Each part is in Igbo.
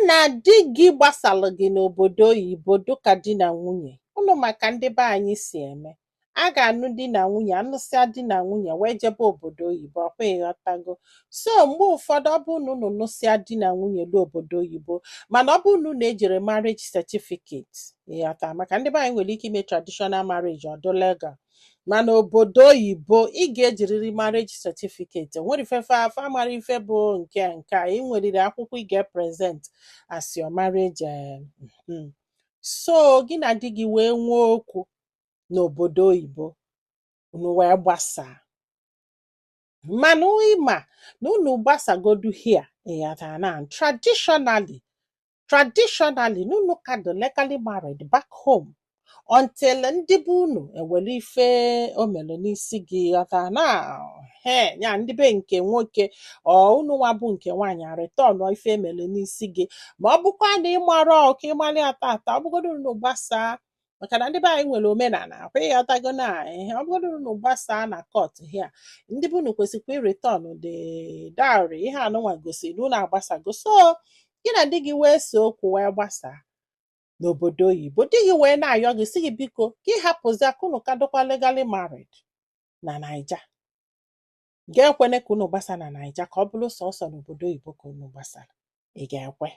Na di gị gbasalụ gị n'obodo oyibo dịka di na nwunye unu, maka ndị be anyị si eme, a ga-anụ di na nwunye, anụsịa di na nwunye wee jebe obodo oyibo. Ọkwa ịghọtago? So mgbe ụfọdụ, ọ bụrụ na unu nụsịa di na nwunye ruo obodo oyibo, mana ọ bụrụ na unu ejere marriage certificate, ịghọta, maka ndị be anyị nwere ike ime traditional marriage, ọ dị legal, mana obodo oyibo ị ga-ejiriri marriage certificate. Nwere ifefe afọ amara ife bụ nke a, nke a ị nweriri akwụkwọ ị ga-present as your marriage. So gị na di gị wee nwee okwu n'obodo oyibo, unu wee gbasaa, mana ịma na unu gbasagodu here, ịghọta, na traditionally na unu ka dị legally married back home until ndị be unu ewere ife o mere n'isi gị, ghọta na he ya, ndị be nke nwoke ọ unu nwa bụ nke nwaanyị return ife emere n'isi gị. Ma ọ bụkwa na ịmara ọka ịmara ya tata, ọ bụgodu unu gbasaa, maka na ndị be anyị nwere omenala akwa, ịghọtago, na ihe ọ bụgodu unu gbasaa na court here, ndị be unu kwesịkwa ireturn the dowry. Ihe anụnwa gosiri na unu agbasago. So gị na di gị wee see okwu wee gbasaa n'obodo oyibo, di gị wee na-ayọ gị, sị gị biko ka ị hapụzi aka unu ka dịkwa legally married na Naija, ga-ekwene ka unu gbasa na Naija, ka ọ bụrụ sọsọ n'obodo oyibo ka unu gbasara. Ị ga-ekwe?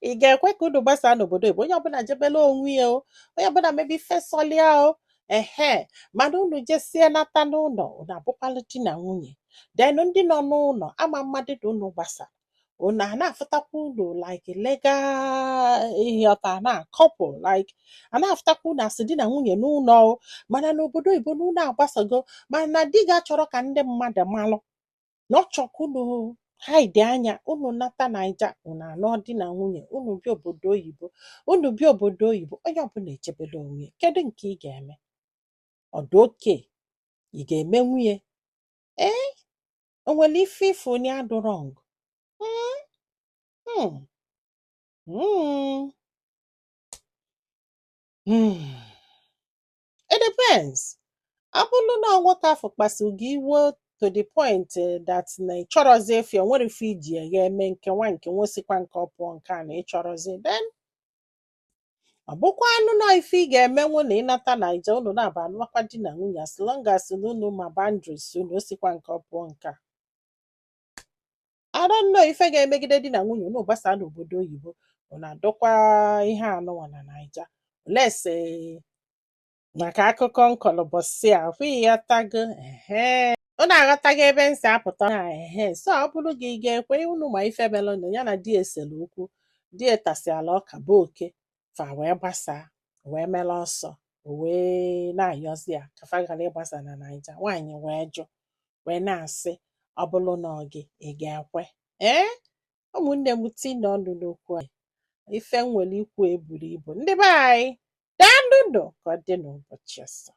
Ị ga-ekwe ka unu gbasaa n'obodo oyibo, onye ọbụla jebela onwe ya o, onye ọbụla mebe ife sọlịa o, ehe, mana unu jesie nata n'ụlọ, unu abụkwalụ di na nwunye, then ndị nọ n'ụlọ ama mmadụ na unu gbasara, unu a na-afụtakwa unu like legal, ịghọta, na couple, like a na-afụtakwa unu asị di na nwunye n'ụlọ o, mana n'obodo oyibo na unu agbasago. Mana di gị achọrọ ka ndị mmadụ malụ na ọ chọ ka unu hide anya. Unu nata Naija, unu anụọ di na nwunye, unu bịa obodo oyibo, unu bịa obodo oyibo, onye ọbụla echebela onwe ya. Kedu nke ị ga-eme? Ọ dị oke ị ga-eme nwunye ee? O nwere ife ịfụ na ya dị wrong? It depends. Ọ bụrụ na nwoke afọ kpasu gị iwe to the point that na ị chọrọzi efi, o nwere ife iji ya eme nke nwa nke nwesikwa nke ọ pụọ, nke a na ị chọrọzi, then ọ bụkwa anụ na ife ị ga-emenwu na ịnata Naija, unu na-aba anụmakwa di na nwunye, as long as na unu ma boundaries unu, osikwa nke ọ pụọ nke a. I don't know ife ga-emegide di na nwunye unu gbasaa n'obodo oyibo, unu adọkwa ihe anụnwa na Naija, lese maka akụkọ nkọlọbọsị a hụ ya tago. Ehe, unu aghọtago ebe m si apụta na ehe. So ọ bụrụ gị, ị ga-ekwe? Unu ma ife melụnụ, ya na di esere okwu, di etasịala ọka bụ oke, fa wee gbasaa, wee mere ọsọ, o wee na-ayọzi ya ka fa ghara ịgbasa na Naija. Nwaanyị wee jụ, wee na-asị, ọ bụrụ na ọ gị, ị ga-ekwe? Ee, ụmụnne m, tinye ọnụ n'okwu a. Ife m nwere ikwu eburu ibu. Ndị be anyị, daalụnụ. Ka ọ dị n'ụbọchị ọzọ.